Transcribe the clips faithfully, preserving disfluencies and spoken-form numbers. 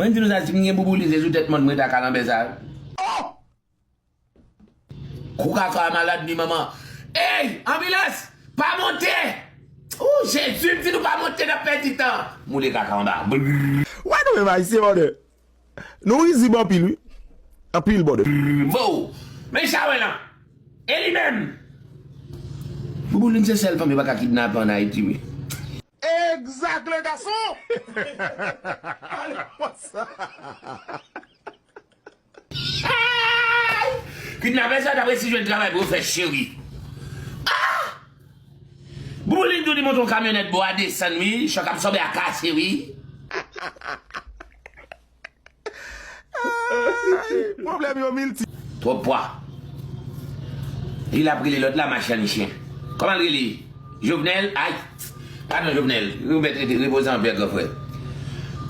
Mwen di nou sa, si m gen bouboulin se sou tèt mòn m ret a kalanbè sa. Kou kaka malad ni manman. Ey, anbilans! Pa monte! Ou Jezi, m di nou pa monte, n ap pèdi tan. Moule kaka anba. Brrr. Wè nou menm Ayisyen, brother. Nou rizib anpil, wi. Anpil, brother. Vo! Men chawen lan. E li menm! Bouboulin se sèl fanm yo pa ka kidnape ann Ayiti, wi. Exact, le garçon! Ale konsa. Kidnapè sa t ap resi jwenn travay pou yo fè cheri. Ah! Bouboulin tou li monte yon kamyonèt bò a desann wi, chòk absòbè a kase wi. Ay, pwoblèm yo milti. Twòp pwa. Li la ap rele lòt la machann chen. Kòman l rele? Jovenel? Ay, padon Jovenel. Ou mèt rete repoze anpè granfrè.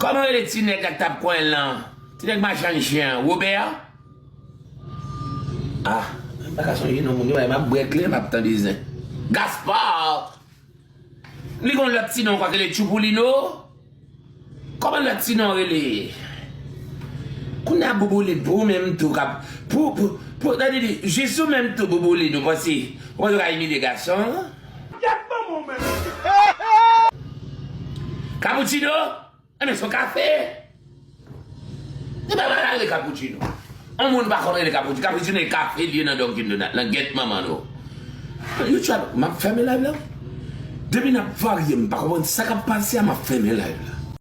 Kòman rele ti nèg la k t ap kwen l lan? Ti nèg machann chen an, Wobè? Ah, m pa ka sonje non moun yo, m ap bwè klè, m ap tande zen. Gaspard! Li gon lòt ti non ankò k rele Tchoupoulino? Kòman lòt ti non rele? Kounye a Bouboulin pou ou menm tou k ap, pou, pou, pou, sa vle di, jis ou menm tou Bouboulin, ou panse, ou panse w ka imilye gason? Cappuccino? Enben, se yon kafe. Se pa mal rele cappuccino. Yon moun pa konn rele cappuccino. Cappuccino e kafe l ye nan Dunkin Donut, nan gèt manman nou. You try, m ap fèmen live la. Depi n ap varye, m pa konprann sa k ap pase a, m ap fèmen live la.